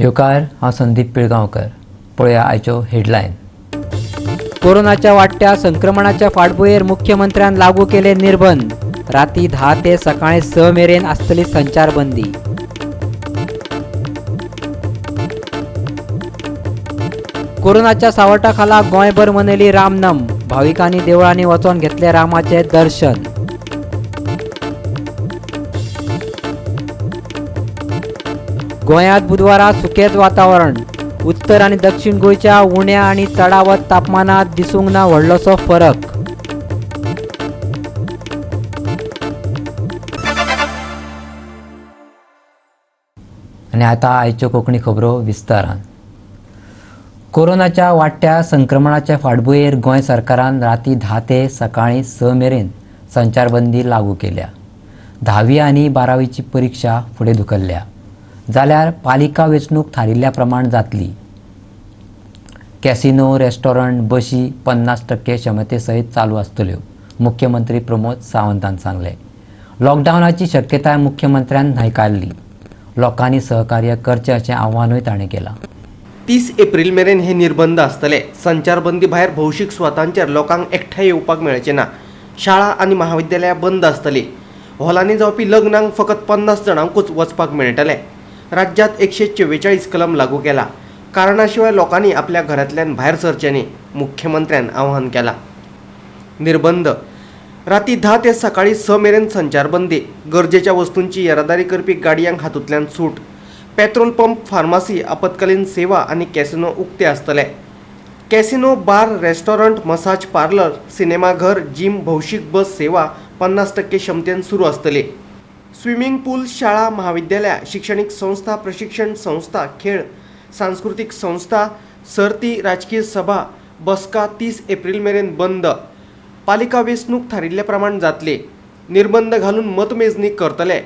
येवकार, हांव संदीप पिळगांवकर. पळोवया आयच्यो हेडलायन. कोरोनाच्या वाडट्या संक्रमणाच्या फाटभुंयेर मुख्यमंत्र्यान लागू केले निर्बंध. राती 10 ते सकाळी 6 मेरेन आसतली संचारबंदी. कोरोनाच्या सावटाखाला गोंयभर मनयली रामनम. भाविकांनी देवळांनी वचोन घेतले रामाचे दर्शन. गोंयांत बुधवारा सुकेच वातावरण. उत्तर आनी दक्षिण गोंयच्या उण्या आनी चडावत तापमानात दिसूंक ना व्हडलोसो फरक. आनी आतां आयच्यो कोंकणी खबरो विस्तारान. कोरोनाच्या वाडट्या संक्रमणाच्या फाटभुंयेर गोंय सरकारान राती 10 ते सकाळी 6 मेरेन संचारबंदी लागू केल्या. 10वी आनी 12वीची परिक्षा फुडें धुकल्ल्या, जाल्यार पालिका वेंचणूक थारिल्ल्या प्रमाण जातली. कॅसिनो, रेस्टॉरंट, बशी 50% क्षमते सयत चालू आसतल्यो, मुख्यमंत्री प्रमोद सावंतान सांगलें. लॉकडावनाची शक्यताय मुख्यमंत्र्यान न्हयकारली. लोकांनी सहकार्य करचें अशें आवाहनूय ताणें केलां. 30 एप्रिल मेरेन हे निर्बंध आसतले. संचारबंदी भायर भौशीक सुवातांचेर लोकांक एकठांय येवपाक मेळचें ना. शाळा आनी महाविद्यालयां बंद आसतली. हॉलांनी जावपी लग्नांक फकत 50 जाणांकूच वचपाक मेळटलें. राज्यांत 144 कलम लागू केला. कारणा शिवाय लोकांनी आपल्या घरांतल्यान भायर सरचें न्ही, मुख्यमंत्र्यान आवाहन केलां. निर्बंध: राती 10 ते सकाळी 6 मेरेन संचारबंदी. गरजेच्या वस्तूंची येरादारी करपी गाडयांक हातूंतल्यान सूट. पेट्रोल पंप, फार्मासी, आपत्कालीन सेवा आनी कॅसिनो उक्ते आसतले. Casino, bar, restaurant, massage parlour, सिनेमाघर, जीम, भौशीक बस सेवा 50% क्षमतेन सुरू आसतली. स्विमिंग पूल, शाळा, महाविद्यालयां, शिक्षणीक संस्था, प्रशिक्षण संस्था, खेळ, सांस्कृतीक संस्था, सर्ती, राजकीय सभा, बसका 30 एप्रिल मेरेन बंद. पालिका वेंचणूक थारिल्ल्या प्रमाण जातली. निर्बंध घालून मतमेजणी करतले.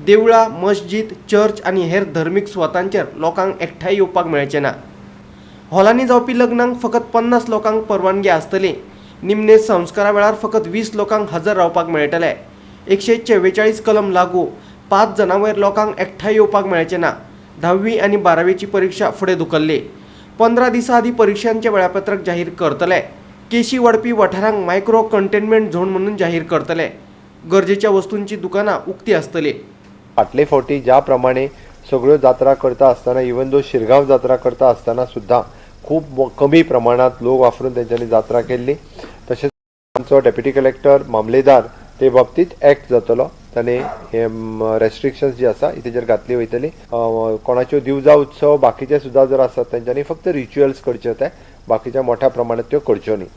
देवळां, मस्जिद, चर्च आनी हेर धर्मीक सुवातांचेर लोकांक एकठांय येवपाक मेळचें ना. हॉलांनी जावपी लग्नांक फकत 50 लोकांक परवानगी आसतली. निमणे संस्कारा वेळार फकत 20 लोकांक हजर रावपाक मेळटलें. 144 कलम लागू. 5 जाणां वयर लोकांक एकठांय येवपाक मेळचें ना. 10वी आनी 12वीची परिक्षा फुडें धुकल्ली. 15 दिसां आदीं परिक्षांचें वेळापत्रक जाहीर करतले. केशी वाडपी वाठारांक मायक्रो कंटेनमेंट झोन म्हणून जाहीर करतले. गरजेच्या वस्तूंची दुकानां उक्ती आसतली. फाटले फावटी ज्या प्रमाणे सगळ्यो जात्रा करता आसतना, इवन दो शिरगांव जात्रा करता आसतना सुद्दां खूब कमी प्रमाणांत लोक वापरून तेंच्यांनी जात्रा केल्ली. तशेंच आमचो डेप्युटी कलेक्टर, मामलेदार ते बाबतींत एक्ट जातलो. ताणें हे रेस्ट्रिक्शन्स जी आसा ही तेजेर घातली वयतली. कोणाच्यो दिवजा उत्सव बाकीचे सुद्दां जर आसात, तेंच्यांनी फक्त रिच्युअल्स करचे ते, बाकीच्या मोठ्या प्रमाणात त्यो करच्यो न्ही.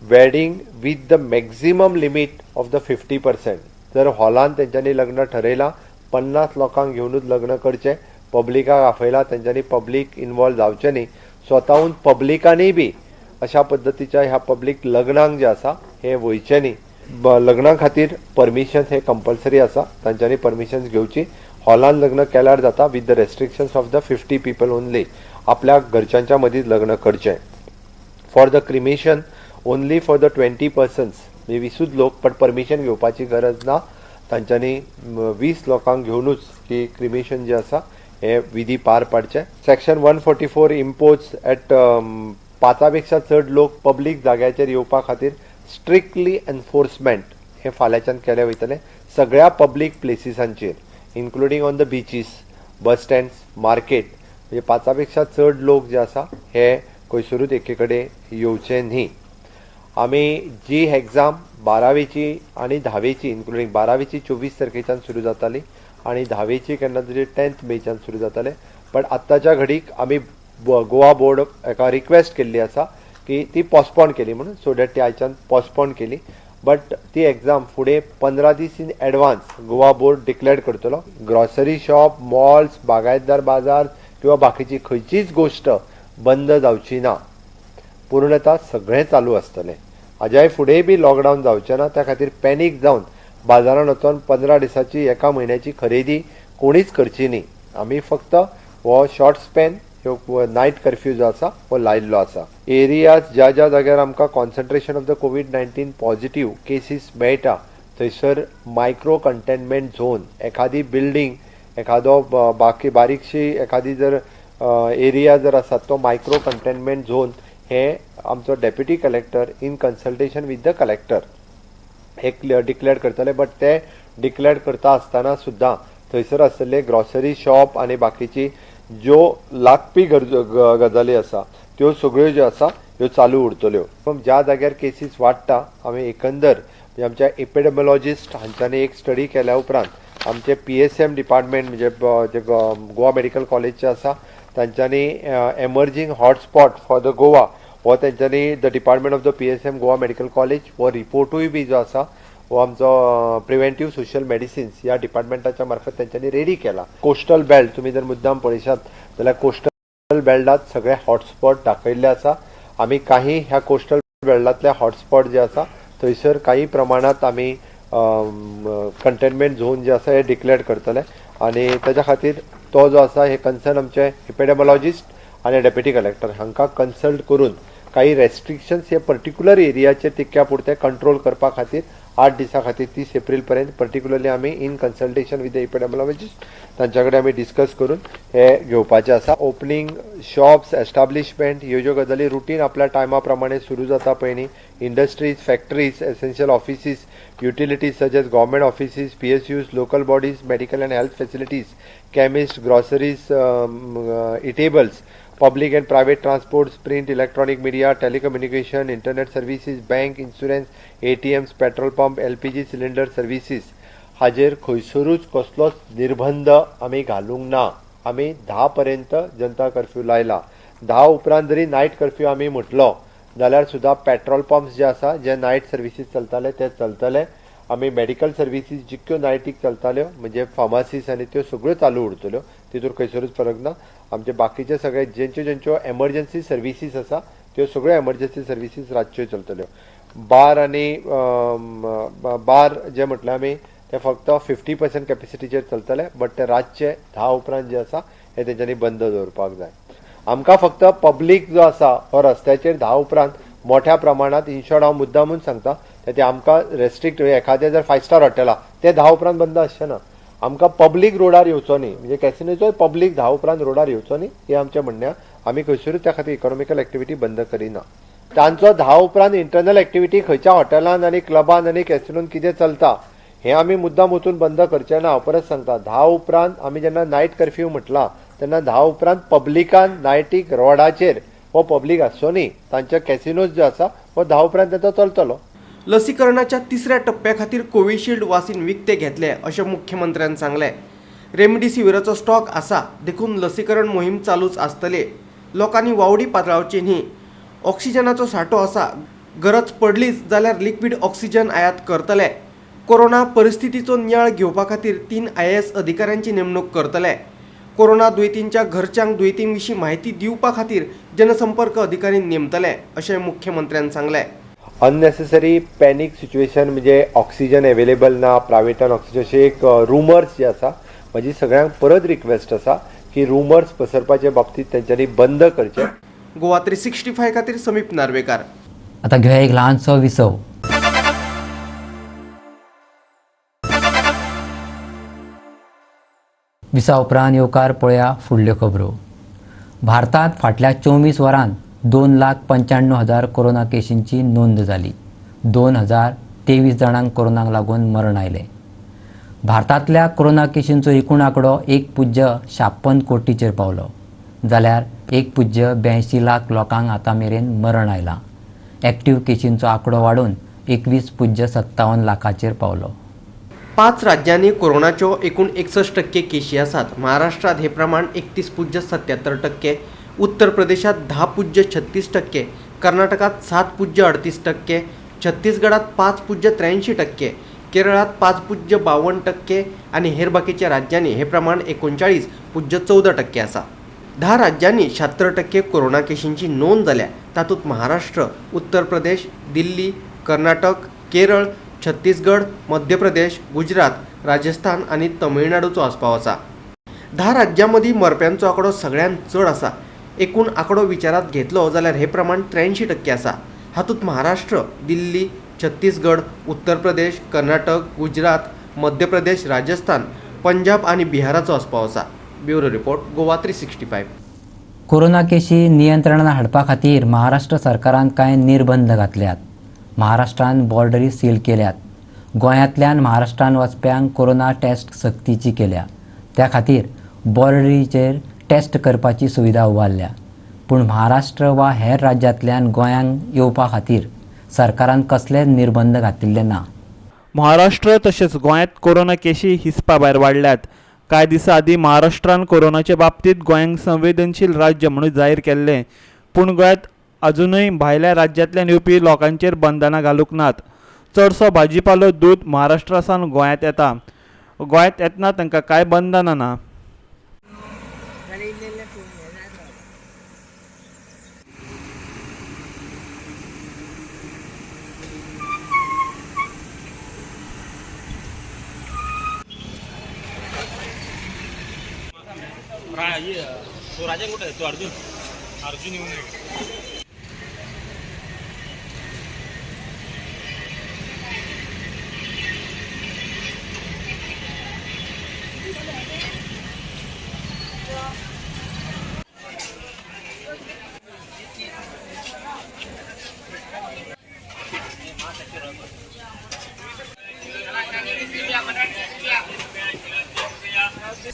Wedding with the maximum limit of the 50%. जर हॉलान तेंच्यांनी लग्न ठरयलां, 50 लोकांक घेवनूच लग्न करचें. पब्लिकाक आपयला, तेंच्यांनी पब्लीक इनवॉल्व जावचें न्ही. स्वताहून पब्लिकांनी बी अशा पद्दतीच्या ह्या पब्लीक लग्नांक जे आसा हे वयचें न्ही. लग्ना खातीर परमिशन हे कंपल्सरी आसा. तांच्यांनी परमिशन्स घेवची. हॉलान लग्न केल्यार जाता with the restrictions of the 50 people only. आपल्या घरच्यांच्या मदींच लग्न करचें. For the cremation, only for the 20 persons, म्हणजे 20ूच लोक, पण परमिशन घेवपाची गरज ना. तांच्यांनी 20 लोकांक घेवनूच की क्रिमेशन जे आसा हे विधी पार पाडचे. Section 144 impose at पांचा पेक्षा चड लोक पब्लीक जाग्याचेर येवपा खातीर स्ट्रिक्टली एनफोर्समेंट हे फाल्यांच्यान केलें वयतलें सगळ्या public प्लेसिसांचेर, including on the beaches, bus stands, market. म्हणजे पांचा पेक्षा चड लोक जे आसा हे खंयसरूच एके कडेन येवचे न्ही. आमी जी एग्जाम 12वेची आनी 10वेची, इन्क्लुडींग 12वेची 24 तारखेच्यान सुरू जाताली आनी 10वेची केन्ना तरी 10 मेच्यान सुरू जाताले, बट आत्ताच्या घडीक आमी गोवा बोर्ड एका रिक्वेस्ट केल्ली आसा की ती पोस्टपोन केली म्हणून, सो that ती आयच्यान पोस्टपोन केली, बट ती एग्जाम फुडें 15 दीस in advance Goa board declare करतलो. ग्रॉसरी शॉप, मॉल्स, बागायतदार बाजार किंवा बाकीची खंयचीच गोश्ट बंद जावची ना. पूर्णतः सगळें चालू आसतलें. हाज्याय फुडेंय बी लॉकडावन जावचें ना. त्या खातीर पॅनीक जावन बाजारान वचोन 15 दिसाची, एका म्हयन्याची खरेदी कोणीच करची न्ही. आमी फक्त हो शॉर्ट स्पॅन ह्यो नायट कर्फ्यू जो आसा हो लायिल्लो आसा. एरियाज ज्या ज्या जाग्यार आमकां concentration of the COVID-19 positive cases मेळटा, थंयसर मायक्रो कंटेनमेंट झोन, एखादी बिल्डींग, एखादो बाकी बारीकशी एखादी जर एरिया जर आसा तो मायक्रो कंटेनमेंट झोन हे आमचो deputy collector in consultation with the collector हे डिक्लेअर करतले. बट ते डिक्लेअर करता आसतना सुद्दां थंयसर आसलेले ग्रॉसरी शॉप आनी बाकीची ज्यो लागपी गजाली आसा त्यो सगळ्यो ज्यो आसा ह्यो चालू उरतल्यो. पूण ज्या जाग्यार केसीस वाडटा आमी एकंदर म्हणजे आमच्या एपिडेमॉलॉजिस्ट हांच्यांनी एक स्टडी केल्या उपरांत आमचे PSM department म्हणजे जे गोवा मेडिकल कॉलेजचे आसा तांच्यांनी emerging hotspot for the Goa हो तेंच्यांनी the department of the PSM Goa medical college हो रिपोर्टूय बी जो आसा हो आमचो प्रिवेंटीव सोशल मेडिसिन्स ह्या डिपार्टमेंटाच्या मार्फत तेंच्यांनी रेडी केला. कोस्टल बेल्ट तुमी जर मुद्दाम पळयशात जाल्यार कोस्टल बेल्टात सगळे हॉटस्पॉट दाखयल्ले आसा. आमी काही ह्या कोस्टल बेल्टांतले हॉटस्पॉट जे आसा थंयसर काही प्रमाणांत आमी कंटेनमेंट झोन जे आसा हे डिक्लेअर करतले आनी ताच्या खातीर तो जो आसा हे कन्सर्न आमचे एपिडेमॉलॉजिस्ट आनी डेप्युटी कलेक्टर हांकां कन्सल्ट करून काही रेस्ट्रिक्शन्स हे पर्टिक्युलर एरियाचेर तितक्या पुरते कंट्रोल करपा खातीर 8 दिसां खातीर 30 एप्रील पर्यंत पर्टिक्युलरली आमी in consultation with the epidemiologist तांच्या कडेन आमी डिस्कस करून हे घेवपाचें आसा. ओपनींग शॉप्स एस्टाब्लिशमेंट ह्यो ज्यो गजाली रुटीन आपल्या टायमा प्रमाणे सुरू जाता पळय न्ही, industries, factories, essential offices, utilities such as government offices, PSUs, local bodies, medical and health facilities, chemist, groceries, eatables, public and private transports, print, electronic media, telecommunication, internet services, bank, insurance, ATMs, petrol pump, LPG cylinder services हाजेर खंयसरूच कसलोच निर्बंध आमी घालूंक ना. आमी 10 पर्यंत जनता curfew लायला. 10 उपरांत जरी नायट कर्फ्यू आमी म्हटलो जाल्यार सुद्दां पेट्रोल पंप्स जे आसा जे नायट सर्विसीस चलताले ते चलतले. आमी मेडिकल सर्विसीस जितक्यो नायटीक चलताल्यो म्हणजे फार्मासीस आनी त्यो सगळ्यो चालू उरतल्यो, तितूर खंयसरूच फरक ना. आमचे बाकीचे सगळे जेंच्यो जेंच्यो एमर्जन्सी सर्विसीस आसा त्यो सगळ्यो एमर्जन्सी सर्विसीस रातच्यो चलतल्यो. बार आनी बार जे म्हटलें आमी ते फक्त 50% कॅपेसिटीचेर चलतले, बट ते रातचे 10 उपरांत जे आसा हे तेंच्यांनी बंद दवरपाक जाय. आमकां फक्त पब्लीक जो आसा हो रस्त्याचेर 10 उपरांत मोठ्या प्रमाणांत, इन शॉर्ट हांव मुद्दामून सांगता, ते आमकां रेस्ट्रिक्ट एखादें जर 5 स्टार हॉटेल आहा ते 10 उपरांत बंद आसचें ना. आमकां पब्लीक रोडार येवचो न्ही, म्हणजे कॅसिनोचोय पब्लीक 10 उपरांत रोडार येवचो न्ही हें आमचें म्हणणें. आमी खंयसरूच त्या खातीर इकॉनॉमिकल एक्टिविटी बंद करिना. तांचो 10 उपरांत इंटरनल एक्टिविटी खंयच्या हॉटेलान आनी क्लबान आनी कॅसिनोन कितें चलता हें आमी मुद्दाम वचून बंद करचें ना. हांव परत सांगता, 10 उपरांत आमी जेन्ना नायट कर्फ्यू म्हटलां तेन्ना 10 उपरांत पब्लिकान नायटीक रोडाचेर हो पब्लीक आसचो न्ही, तांचे कॅसिनोज जे आसा हो 10 उपरांत तांचो चलतलो. लसीकरणाच्या तिसऱ्या टप्प्या खातीर कोविशिल्ड वासीन विकते घेतले अशें मुख्यमंत्र्यान सांगलें. रेमडेसिवीराचो स्टॉक आसा देखून लसीकरण मोहीम चालूच आसतली. लोकांनी वावडी पातळावची न्ही. ऑक्सिजनाचो सांठो आसा, गरज पडलीच जाल्यार लिक्वीड ऑक्सिजन आयात करतले. कोरोना परिस्थितीचो नियाळ घेवपा खातीर 3 IAS अधिकाऱ्यांची नेमणूक करतले. कोरोना दुयेंतींच्या घरच्यांक दुयेंतीं विशीं म्हायती दिवपा खातीर जनसंपर्क अधिकारी नेमतले अशें मुख्यमंत्र्यान सांगलें. अननेसेसरी पॅनीक सिच्युएशन म्हणजे ऑक्सिजन अवेलेबल ना, प्रायवेटान ऑक्सिजन अशे एक रुमर्स जे आसा, म्हजी सगळ्यांक परत रिक्वेस्ट आसा की रुमर्स पसरपाचे बाबतींत तेंच्यांनी बंद करचें. गोवा 365 खातीर समीप नार्वेकार. आतां घेवया एक ल्हानसो विसव. विसा उपरांत येवकार पळया फुडल्यो खबरो. भारतांत फाटल्या 24 वरांत 2,95,000 कोरोना केशींची नोंद जाली. 2,023 जाणांक कोरोनाक लागून मरण आयलें. भारतांतल्या कोरोना केशींचो एकूण आंकडो 1.56 कोटीचेर पावलो, जाल्यार 1.82 लाख लोकांक आतां मेरेन मरण आयलां. एक्टिव्ह केशींचो आंकडो वाडून 21.57 लाखाचेर पावलो. 5 राज्यांनी कोरोनाच्यो एकूण 61% केशी आसात. महाराष्ट्रात हे प्रमाण 31.77%, उत्तर प्रदेशात 10.36%, कर्नाटकात 7.38%, छत्तीसगडात 5.83%, केरळात 5.52% आनी हेर बाकीच्या राज्यांनी हे प्रमाण 39.14% आसा. 10 राज्यांनी 76% कोरोना केशींची नोंद जाल्या. तातूंत महाराष्ट्र, उत्तर प्रदेश, दिल्ली, कर्नाटक, केरळ, छत्तीसगड, मध्य प्रदेश, गुजरात, राजस्थान आनी तमिळनाडूचो आस्पाव आसा. 10 राज्यां मदीं मरप्यांचो आंकडो सगळ्यांत चड आसा. एकूण आंकडो विचारांत घेतलो जाल्यार हे प्रमाण 83% आसा. हातूंत महाराष्ट्र, दिल्ली, छत्तीसगड, उत्तर प्रदेश, कर्नाटक, गुजरात, मध्य प्रदेश, राजस्थान, पंजाब आनी बिहाराचो आस्पाव आसा. Bureau report, Goa 365. कोरोना केशी नियंत्रणात हाडपा खातीर महाराष्ट्र सरकारान कांय निर्बंध घातल्यात. महाराष्ट्रान बॉर्डरी सील केल्यात. गोंयांतल्यान महाराष्ट्रान वचप्यांक कोरोना टेस्ट सक्तीची केल्या. त्या खातीर बॉर्डरीचेर टेस्ट करपाची सुविधा उबारल्या. पूण महाराष्ट्र वा हेर राज्यांतल्यान गोंयांक येवपा खातीर सरकारान कसलेच निर्बंध घातिल्ले ना. महाराष्ट्र तशेंच गोंयांत कोरोना केशी हिसपा भायर वाडल्यात. कांय दिसां आदीं महाराष्ट्रान कोरोनाचे बाबतींत गोंयांक संवेदनशील राज्य म्हणून जाहीर केल्लें, पूण गोंयांत अजुनूय भायल्या राज्यांतल्यान येवपी लोकांचेर बंधनां घालूंक नात. चडसो भाजीपालो दूद महाराष्ट्रा सावन गोंयांत येता. गोंयांत येतना तांकां कांय बंधनां ना.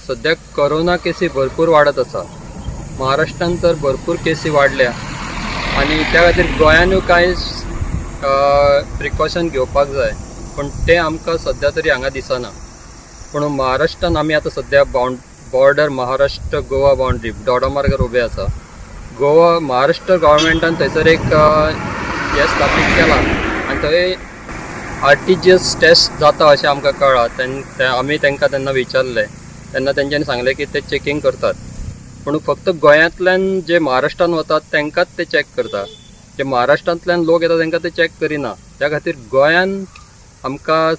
सद्याक कोरोना केसी भरपूर वाडत आसा. महाराष्ट्रान तर भरपूर केसी वाडल्या आनी त्या खातीर गोंयानूय कांय प्रिकॉशन घेवपाक जाय, पूण तें आमकां सद्या तरी हांगा दिसना. पूण महाराष्ट्रान आमी आतां सद्या बॉर्डर महाराष्ट्र गोवा बाउंड्री दोडामार्गार उबे आसा. गोवा महाराष्ट्र गव्हर्मेंटान थंयसर एक हें स्थापीत केलां आनी थंय RTGS taste जाता अशें आमकां कळ्ळां. आमी तांकां तेन्ना विचारलें तेन्ना तेंच्यांनी सांगलें की ते चॅकींग करतात, पूण फक्त गोंयांतल्यान जे महाराष्ट्रान वतात तांकांच ते चॅक करता. जे महाराष्ट्रांतल्यान लोक येता तांकां ते चॅक करिना. त्या खातीर गोंयान आमकां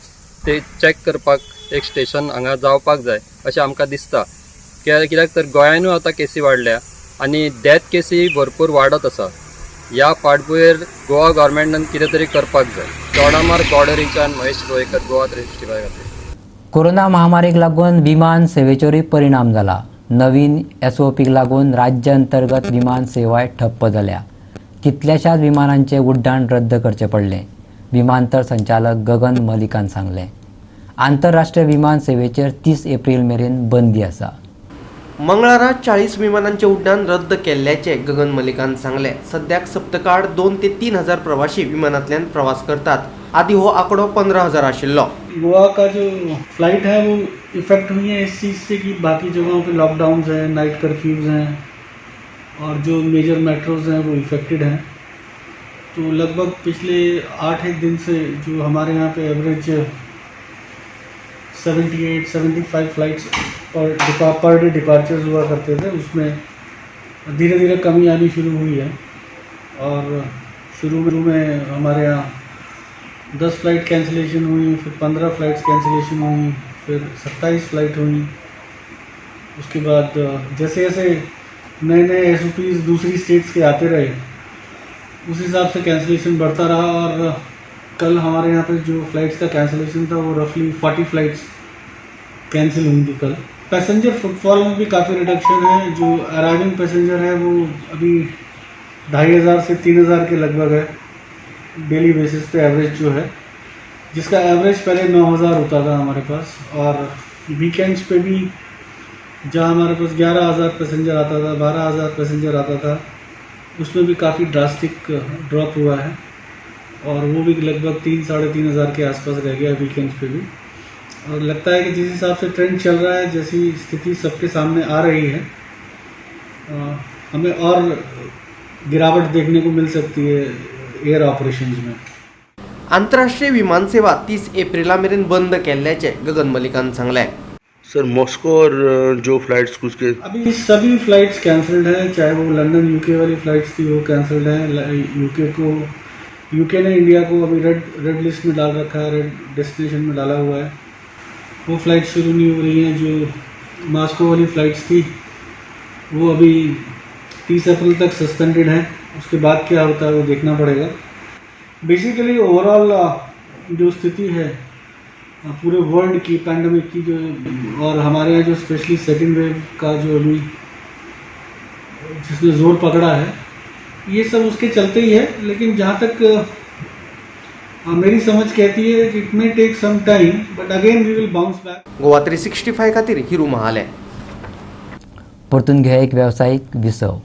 ते चॅक करपाक एक स्टेशन हांगा जावपाक जाय अशें आमकां दिसता. कित्याक तर गोंयानूय आतां केसी वाडल्या आनी डेथ केसी भरपूर वाडत आसा. ह्या फाटभुंयेर गोवा गव्हर्मेंटान कितें तरी करपाक जाय. दोडामार्ग बॉर्डरीच्यान महेश गोवेकर, गोवा 365 खातीर. कोरोना महामारीक लागून विमान सेवेचेरूय परिणाम जाला. नवीन SOPक लागून राज्य अंतर्गत विमान सेवाय ठप्प जाल्या. कितल्याशाच विमानांचे उड्डाण रद्द करचें पडलें. विमानतळ संचालक गगन मलिकान सांगलें. आंतरराष्ट्रीय विमान सेवेचेर 30 एप्रिल मेरेन बंदी आसा. मंगळारा 40 विमानांचे उड्डाण रद्द केल्ल्याचे गगन मलिकान सांगले. सद्याक सप्तकाड 2 ते 3 हजार प्रवासी विमानांतल्यान प्रवास करतात. आदी हो आंकडो 15,000 आशिल्लो. गोवा का जो फ्लाइट है वो इफेक्ट हुई है इस चीज़ से कि बाकी जगहों पे लॉकडाउन्स हैं, नाइट कर्फ्यूज़ हैं और जो मेजर मेट्रोज़ हैं वो इफ़ेक्टेड हैं. तो लगभग पिछले 8-1 दिन से जो हमारे यहाँ pay average 78-75 flights per day departures हुआ करते थे, उसमें धीरे धीरे कमी आनी शुरू हुई है. और शुरू में हमारे यहाँ 10 फ्लाइट कैंसिलेशन हुई, फिर 15 फ्लाइट्स कैंसिलेशन हुई, फिर 27 फ्लाइट हुई. उसके बाद जैसे जैसे नए नए SOPs दूसरी स्टेट्स के आते रहे उस हिसाब से कैंसिलेशन बढ़ता रहा. और कल हमारे यहाँ पे जो फ़्लाइट्स का कैंसिलेशन था वो रफली 40 फ़्लाइट्स कैंसिल हुई थी कल. पैसेंजर फुटफॉल में भी काफ़ी रिडक्शन है. जो अराइविंग पैसेंजर है वो अभी 2,500 से 3,000 के लगभग है डेली बेसिस पे एवरेज जो है, जिसका एवरेज पहले 9,000 होता था हमारे पास. और वीकेंड्स पे भी जहाँ हमारे पास 11,000 पैसेंजर आता था, 12,000 पैसेंजर आता था, उसमें भी काफ़ी ड्रास्टिक ड्रॉप हुआ है और वो भी लगभग 3-3.5 हज़ार के आसपास रह गया वीकेंड्स पे भी. और लगता है कि जिस हिसाब से ट्रेंड चल रहा है, जैसी स्थिति सबके सामने आ रही है, हमें और गिरावट देखने को मिल सकती है एयर ऑपरेशंस में. आंतरराष्ट्रीय विमान सेवा 30 एप्रिला मेरेन बंद केल्ल्याचें गगन मलिकान सांगलें. सर, मॉस्को और जो फ्लाइट्स कुछ के अभी सभी फ्लाइट्स कैंसिल्ड हैं, चाहे वो लंदन यूके वाली फ्लाइट्स थी वो कैंसिल्ड हैं. यूके ने इंडिया को अभी रेड लिस्ट में डाल रखा है, रेड डेस्टिनेशन में डाला हुआ है. वो फ्लाइट शुरू नहीं हो रही हैं. जो मास्को वाली फ़्लाइट्स थी वो अभी 30 अप्रैल तक सस्पेंडेड हैं. उसके बाद क्या होता है वो देखना पड़ेगा. बेसिकली ओवरऑल जो स्थिति है पूरे वर्ल्ड की पैंडमिक की जो, और हमारे यहाँ जो स्पेशली सेकेंड वेव का जो अभी जिसने जोर पकड़ा है, ये सब उसके चलते ही है। लेकिन जहाँ तक मेरी समझ कहती है it may take some time but again we will bounce back. Goa 365 खातीर हिरू महाले. परतून घे एक वेवसायीक विसव.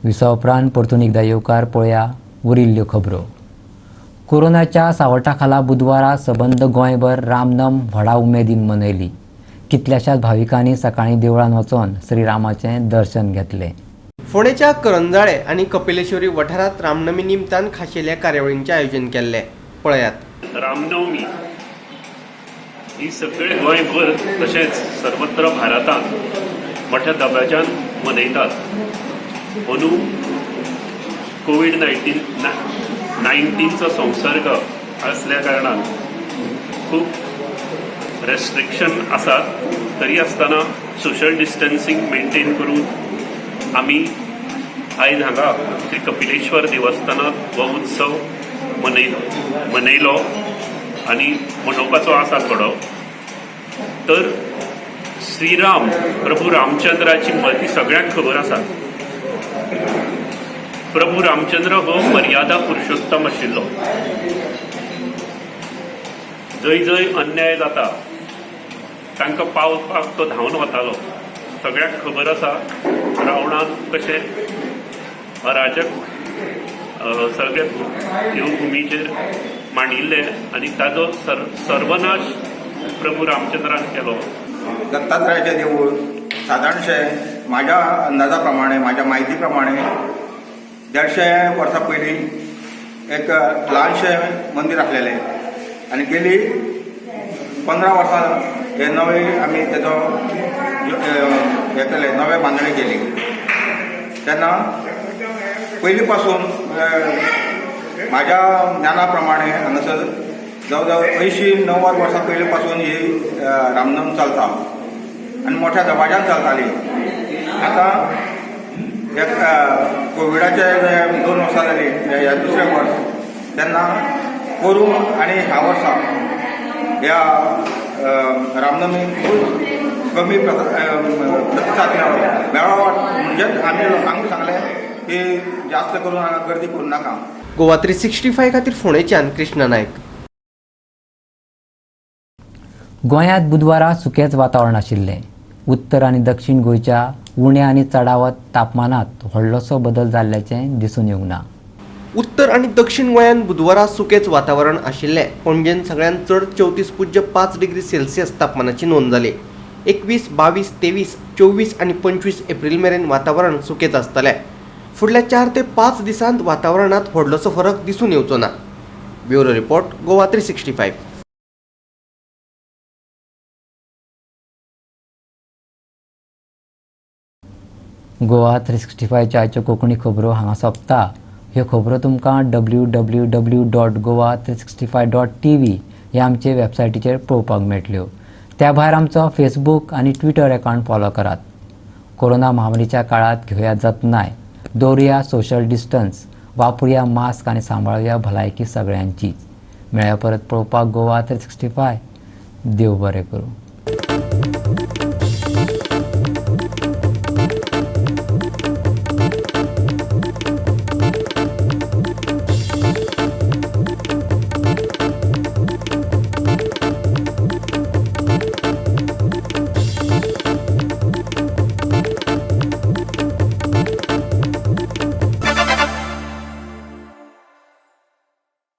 विसवा उपरांत परतून एकदा येवकार पळया उरिल्ल्यो खबरो. कोरोनाच्या सावटा खाला बुधवारा सबंद गोंयभर रामनम व्हडा उमेदीन मनयली. कितल्याशाच भाविकांनी सकाळीं देवळान वचोन श्रीरामाचें दर्शन घेतलें. फोंडेच्या करंजाळे आनी कपिलेश्वरी वाठारांत रामनमी निमतान खाशेल्या कार्यावळींचें आयोजन केल्लें. पळयात. रामनवमी ही सगळे गोंयभर तशेंच सर्वत्र भारतांत मोठ्या दबाज्यान मनयतात. अंदू कोवीड-19चो संसर्ग आसल्या कारणान खूब रेस्ट्रिक्शन आसात, तरी आसतना सोशल डिस्टन्सिंग मेंटेन करून आमी आयज हांगा श्री कपिलेश्वर देवस्थानांत हो उत्सव मनयलो आनी मनोवपाचो आसा थोडो. तर श्रीराम प्रभू रामचंद्राची मती सगळ्यांक खबर आसा. प्रभू रामचंद्र हो मर्यादा पुरुषोत्तम आशिल्लो. जंय जंय अन्याय जाता तांकां पावपाक तो धांवन वतालो. सगळ्यांक खबर आसा रावणान कशें अराजक सगळे देवभुमीचेर मांडिल्ले आनी ताजो सर्वनाश प्रभू रामचंद्रान केलो. दत्तात्रयाचें देवूळ सादारणशें म्हाज्या अंदाजा प्रमाणे, म्हाज्या म्हायती प्रमाणे 150 वर्सां पयलीं एक ल्हानशें मंदीर आसलेलें आनी गेली 15 वर्सां हे नवे आमी तेजो हे केले, नवे बांदणी केली. तेन्ना पयलीं पासून म्हाज्या ज्ञाना प्रमाणे हांगासर जवळ जवळ 80-90 वर्सां पयलीं पासून ही रामनम चलता आनी मोठ्या दबाज्यान चलताली. आतां एक कोविडाचे 2 वर्सां जाली, ह्या दुसरें वर्स, तेन्ना पोरूं आनी ह्या वर्सा ह्या रामनमी खूब कमी प्रतिसाद मेळ्ळो. म्हणजेच आमी लोकांक सांगलें की जास्त करून हांगा गर्दी करूं नाका. गोवा 365 खातीर फोंडेच्यान कृष्णा नायक. गोंयांत बुधवारा सुकेंच वातावरण आशिल्लें. उत्तर आनी दक्षिण गोंयच्या उण्या आनी चडावत तापमानांत व्हडलोसो बदल जाल्ल्याचें दिसून येवंक ना. उत्तर आनी दक्षिण गोंयांत बुधवारा सुकेंच वातावरण आशिल्लें. पणजेन सगळ्यांत चड 34.5 डिग्री सेल्सियस तापमानाची नोंद जाली. 21, 22, 23, 24 आनी 25 एप्रील मेरेन वातावरण सुकेंच आसतलें. फुडल्या 4 ते 5 दिसांत वातावरणांत व्हडलोसो फरक दिसून येवचो ना. Bureau report, Goa 365. Goa 365च्या आयच्यो कोंकणी खबरो हांगा सोंपता. ह्यो खबरो तुमकां www.goa365.tv ह्या आमचे वेबसायटीचेर पळोवपाक मेळटल्यो. त्या भायर आमचो फेसबूक आनी ट्विटर अकावंट फॉलो करात. कोरोना महामारीच्या काळांत घेवया जतनाय, दवरुया सोशल डिस्टन्स, वापरुया मास्क आनी सांबाळुया भलायकी सगळ्यांचीच. मेळया परत पळोवपाक गोवा 365. देव बरें करूं.